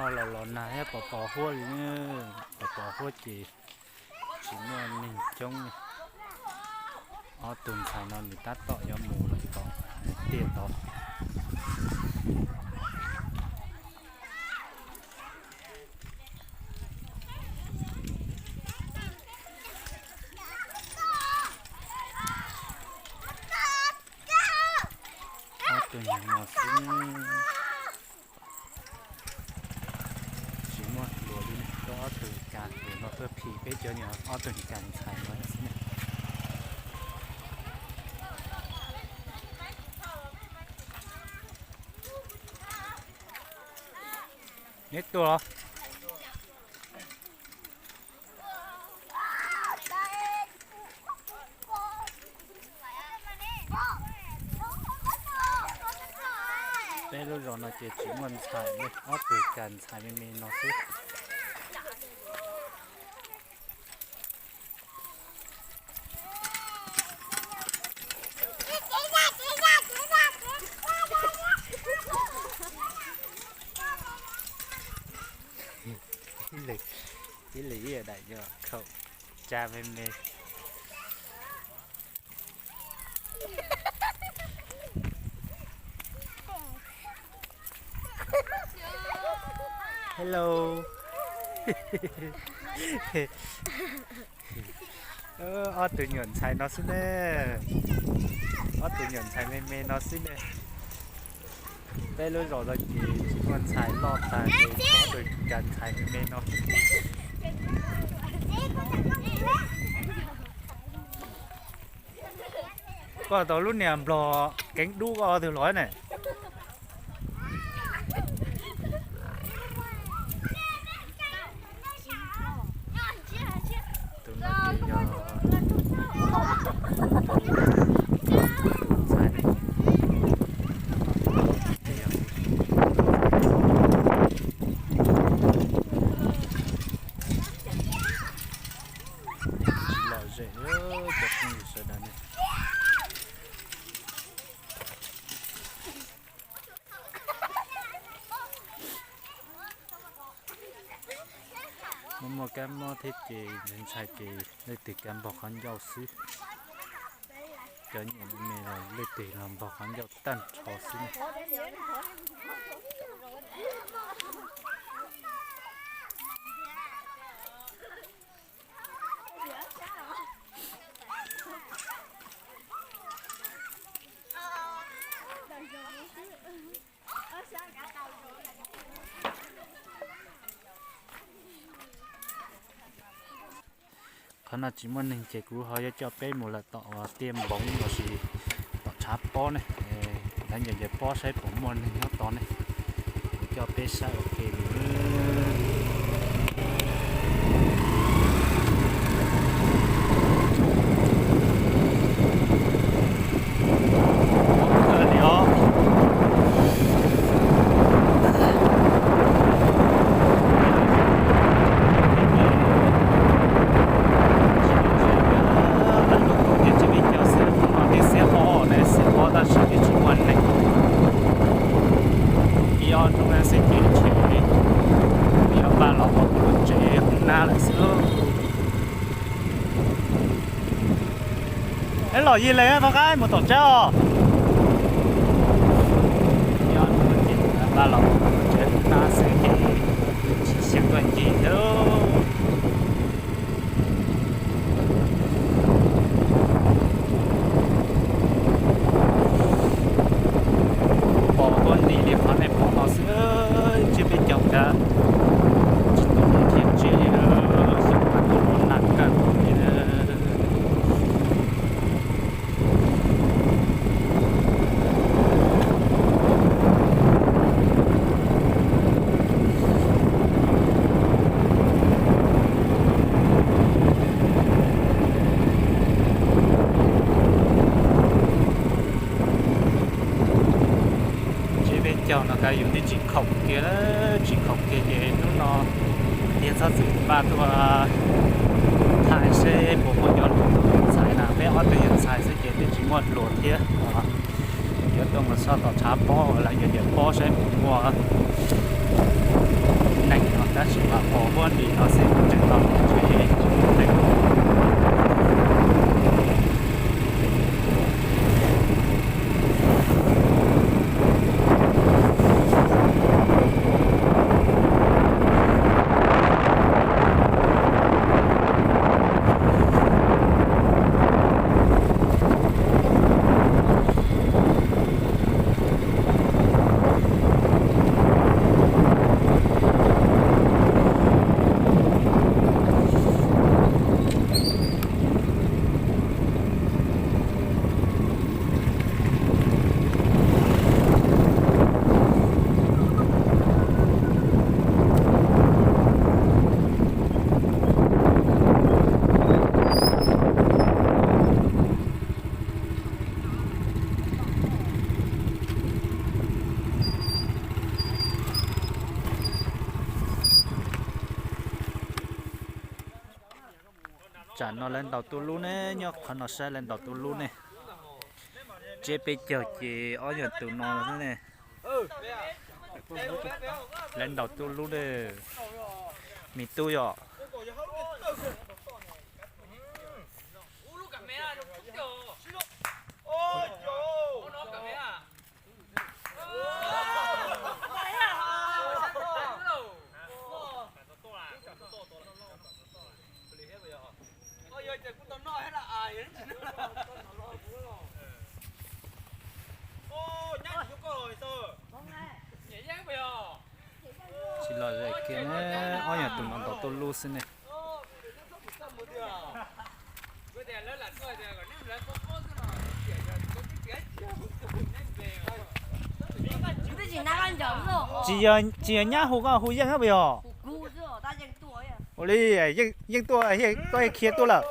Los los nag thiab pos pos huab li, pos pos huab ces tsis muaj neeg coob li. Ob tug ntxhais no nws tab tom yuav mus lawm tom tiaj tod. Ob tug nyuag no xwb. Tsis muaj hluas li, koj ob tug kas hluas no tuaj phim peb cov niag ob tug kas ntxhais no xwb na. Neb tuaj los? Peb lub zos no ces tsis muaj ntxhais li, ob tug kas ntxhais me me no xwb. Ib lwm ib daim yog khaum tsa me me. Hello. Ob tug nyuam ntxhais no xwb ne. Ob tug nyuam ntxhais me me no xwb ne. Peb lub zos no ces tsis muaj ntxhais loj tag ces ob tug kas ntxhais me me no. Koj tau lub niag nplog keev dub koj twg los ne? Tus no ces yog tus ntxhais. Lom zem cov phooj ywg sawv daws ne. Muaj muaj kab mob thiab ces ntshai ces leej twg kav npog qhov ncauj xwb. Cov nyiam me los leej twg los npog qhov ncauj tag nrho xwb. Qhov no tsis muaj neeg ces kuv ho yuav coj peb mus lawm tom tiaj npoov lossis tom tshav pob ne. Lawv ncaws ncaws pob saib puas muaj neeg nyob tod ne. Kuv coj peb saib ua ke li. Xiab pob ne, xiab pob tab sis tsis muaj neeg. Ib ob hnub xwb ces ntshe yuav npaj los mus tsev hoob nab lawm xwb lauj. Es los yig le tau qaib mus tom tsab os. Ib ob hnub ces npaj los mus tsev hoob nab xwb ces tsis xyeej tuaj ncig thiab lauj. Pom huab nti li qhov nej pom no xwb, tsiab peb caug kav tsis tau thiab tsis xyov mas tuaj ua nag kawg li. Tsiab peb caug no kav yus twb tsis khoom kiag, tsis khoom kiag ces hnub no tiag txhob txwm npaj tuaj thaij seb puas muaj cov ntxhais na, peb ob tug yawg ntxhais xwb ces twb tsis muaj hluas thiab. Yuav tuaj mus soj tom tshav pob uas lawv yuav yawm pob saib puas muaj. Tab sis mas pom huab ntim no xwb tseem tau tsuas yog ib tug ntawm. Tsam no lawv ntaus tuj lub ne, nyob qhov no saib lawv ntaus tuj lub ne. Tsiab peb caug ces ob yog tus no ne. Lawv ntaus tuj lub ne. Me tub yom. Tsis los zem kiag ne, ob yog tus no ntaus tuj lub xwb ne. Tsis yog, tsis yog nyab hu koj hu Yeej puas yog? Ua li, Yeej tuaj, koj khiav tuaj lawm.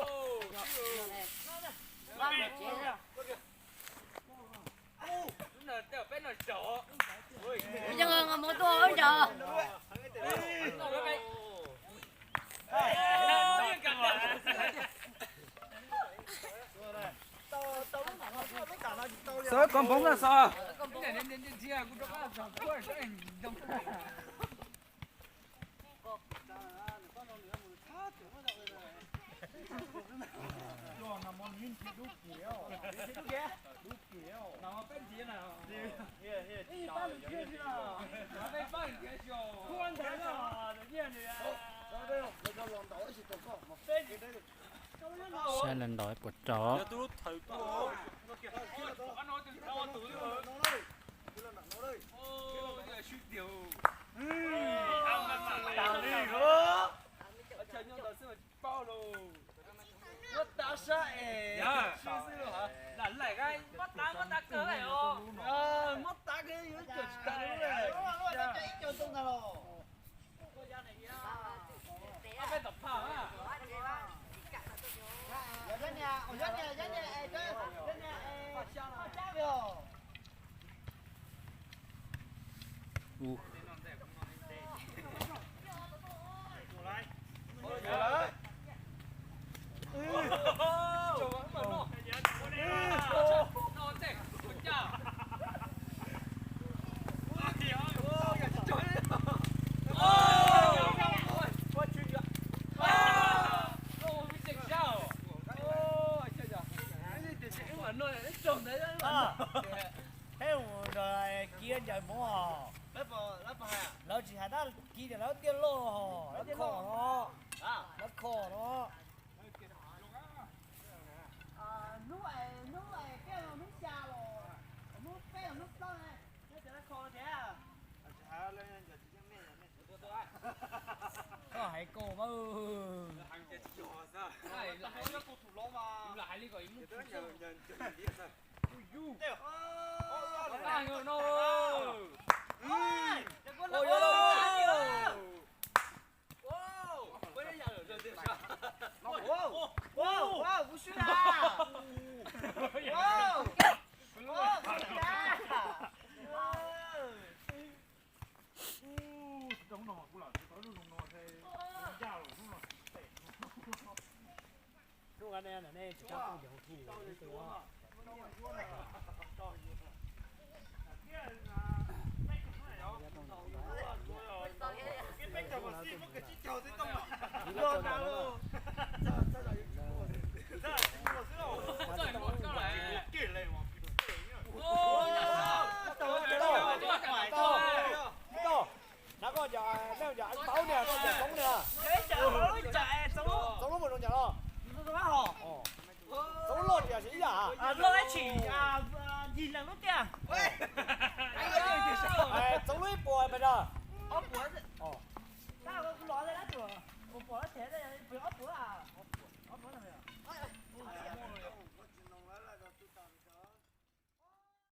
Xov kov npoov na xov. Saib lawv ntaus puas raug. Peb mus nrog Kiv ncaws hmoob os. Lawv tsis hais tab Kiv tias lawv tiaj loj hos, lawv kho no, lawv kho no. Hnub, hnub peb los hnub xya los, hnub peb los hnub plaub ne, yog tias lawv kho tiag. Koj hais koj mas. Ob puas, tab kuv los dab tuam, pom dab tsev, ob puas.